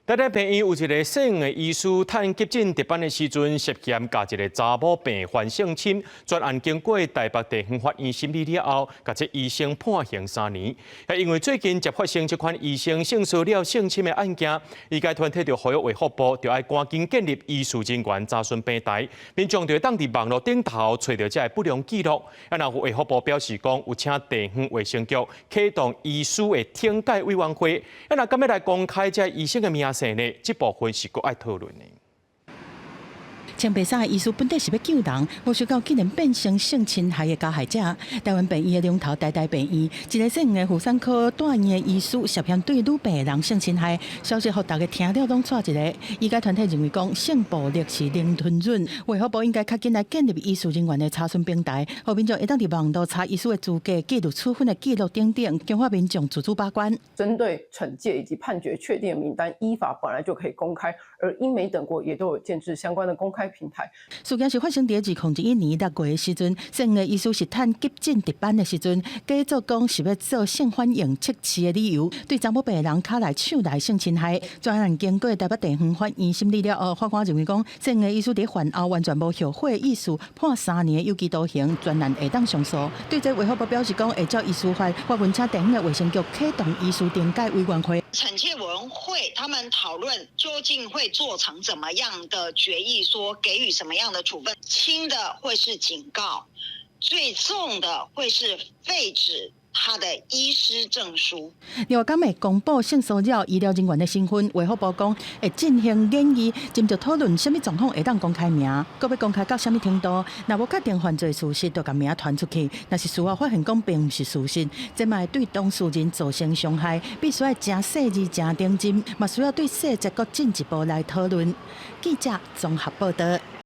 台大病院有一个姓的醫師，趁急診值班的時陣，涉嫌共一个查某病患性侵，全案經過台北地方法院審理了後，共這醫生判刑3年。因為最近才發生這款醫生性騷擾、性侵的案件，醫界團體就呼籲衛福部，著愛趕緊建立醫事人員查詢平台，民眾就會當佇網路頂頭揣著這个不良記錄。啊，若衛福部表示講，有請地方衛生局啟動醫師的懲戒委員會，啊，若敢欲來公開這醫生的名姓呢？這部分是閣愛討論的。穿白衫的醫師本底是欲救人，無想到竟然變成性侵害的加害者。台灣病院的龍頭台大病院，一个姓的婦產科住院的醫師涉嫌對女病人性侵害，消息予大家聽了攏掣一个。醫界團體認為講性暴力是零容忍，衛福部應該較緊來建立醫事人員的查詢平台，予民眾會當佇網路查醫師的資格、記錄處分的記錄等等，強化民眾自主把關。針對懲戒以及判決確定的名單，依法本來就可以公開，而英美等國也都有建置相關的公開平台。事件是發生佇2001年6月的時陣，姓的醫師是趁急診值班的時陣，假作講是欲做性反應測試的理由，對查某病人跤內手內性侵害。全案經過台北地方法院審理了後，法官認為講，姓的醫師佇犯後完全無後悔的意思，判3年有期徒刑，全案會當上訴。對這衛福部表示講，會照醫師法發文請地方的衛生局啟動醫師懲戒委員會。懲戒委員會他們討論究竟會做成怎麼樣的決議，說給予什麼樣的處分，輕的會是警告，最重的會是廢止他的醫師證書。另外，敢會公布性騷擾醫療人員的身份，衛福部講會進行研議，斟酌討論啥物狀況會當公開名，閣欲公開到啥物程度。若無確定犯罪事實，就共名傳出去。若是事後發現講並毋是事實，這嘛會對當事人造成傷害，必須愛誠細緻、誠認真，嘛需要對細節閣進一步來討論。記者綜合報道。